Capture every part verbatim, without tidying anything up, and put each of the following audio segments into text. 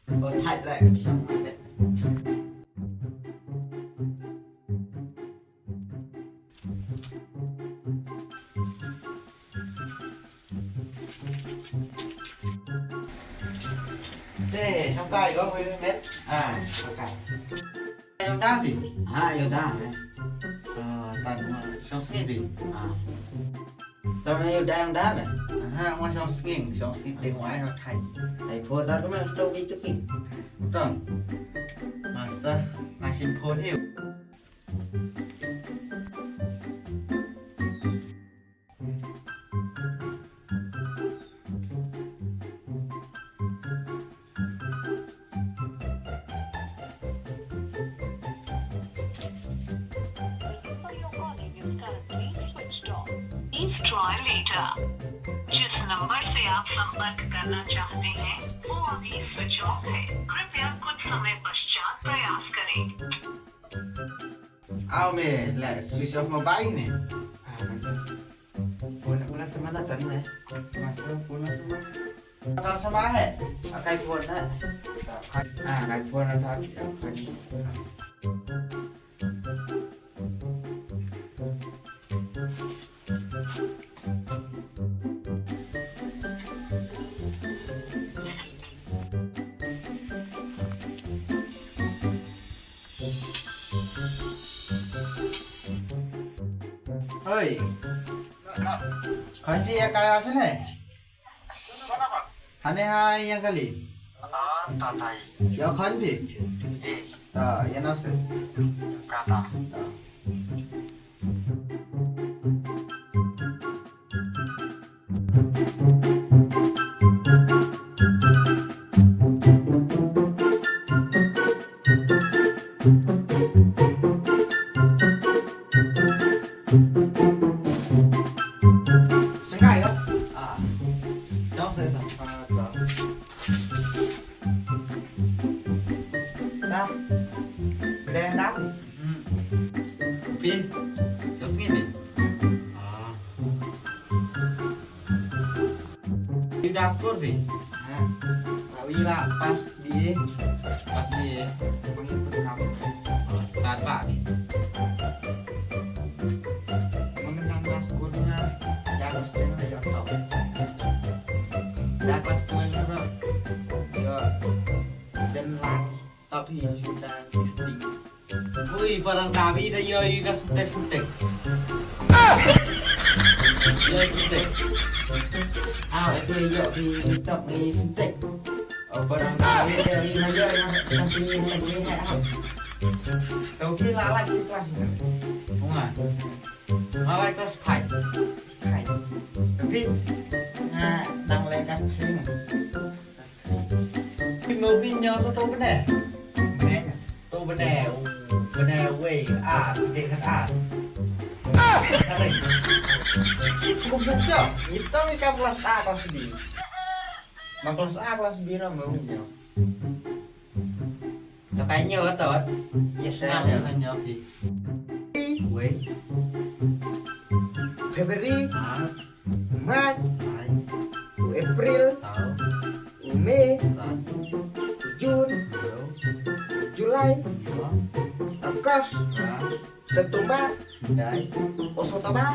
Ko thait leh ka shong. Te, shong kai ko, wei met. Ah, shong kai. Ïoh da phi? Ha, ïoh da me. Ah, tan ma shong sngi phi. Ah. Tang ïoh da ïoh da me. Ha, ma shong sngi, shong sngi te wai no thai. Ai pho da ko me to bi to phi. Tang. Masa, ma shim pho hiu. Please try later. जिस नंबर से आप संपर्क करना चाहते हैं, वो अभी स्विच ऑफ है। कृपया कुछ समय पश्चात प्रयास करें। Aw me, la switch off mobile me. Ah, mana? Puna, puna semana tan me. Masa puna semana. Puna semana he. Akai puna. Ah, akai puna tan. Hoi. Khon phi ïa kai wa sene? Sene ba? Hane ha ïa kali. Ah, ta tai. Ïa khon phi? Eh. Ta, ïa nap se. Ka ta. Sengkai ko? Ah. Jauh saya tak. Ah, tak. Dah. Udah yang dah? Hmm. Phi. Jauh sini, Phi. Ah. Ida skor phi? Ha? Wi la pass B A. Pass B A. Semangat pun kamu. Oh, start ba phi. Mengenang la skor na. Jangan setengah la ïa top. Dah kelas dua ni, bro. Yo. Dan lang top hi sudah listing. Ui, parang kami da ïoh ïa ka syntek syntek. Ïoh syntek. Ah, okay, ïoh ki top ni syntek. Oh, parang kami da ïoh ïa ka syntek ni ha. Tau ki la la ki kelas ni. Bunga. Nga la kelas five. Five. Tapi nga nang la kelas three. Phi mo phi ñiew to, to bnai. Bnai. To bnai, u, bnai wei, a, de kan a. Kare. Kum suk jo, ngi to ngi kam kelas A, kelas B. Ma kelas A, kelas B ra mo ñiew. To ka ñiew to. Yes, na ñiew phi. Wei. February. Ah. March, u April, u May, u June, u July, August, September, October,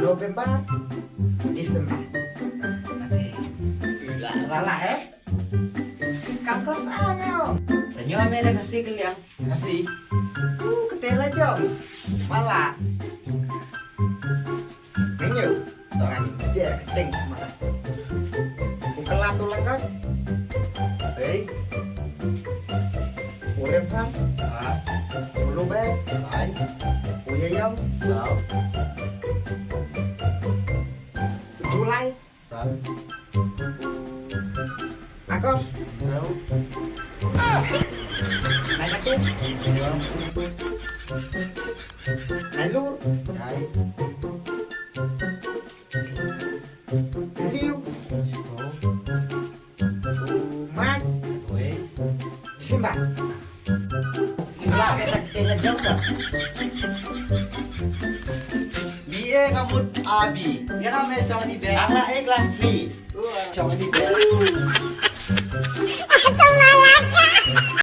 November, December. Lah, lah, eh. Kam kelas A nyo. Tanyo ame da Khasi kaliang. Khasi. Uh, kete la jong. Mala. Nganyo. Ngan je ding mala. Ukala tu langkat. Hei. Urem pang. Ah. Ulu be. Ai. Uya yam. Sao. July. Sal. Akor. Rau. Nai katu. Rau. Nai lur. Nai. Liu. Siko. Max. Wei. Simba. Ila, kita, kita jauh dah. B A ka mut. Abi. Kena me Johnny Bell. Ang la A class three. Johnny Bell.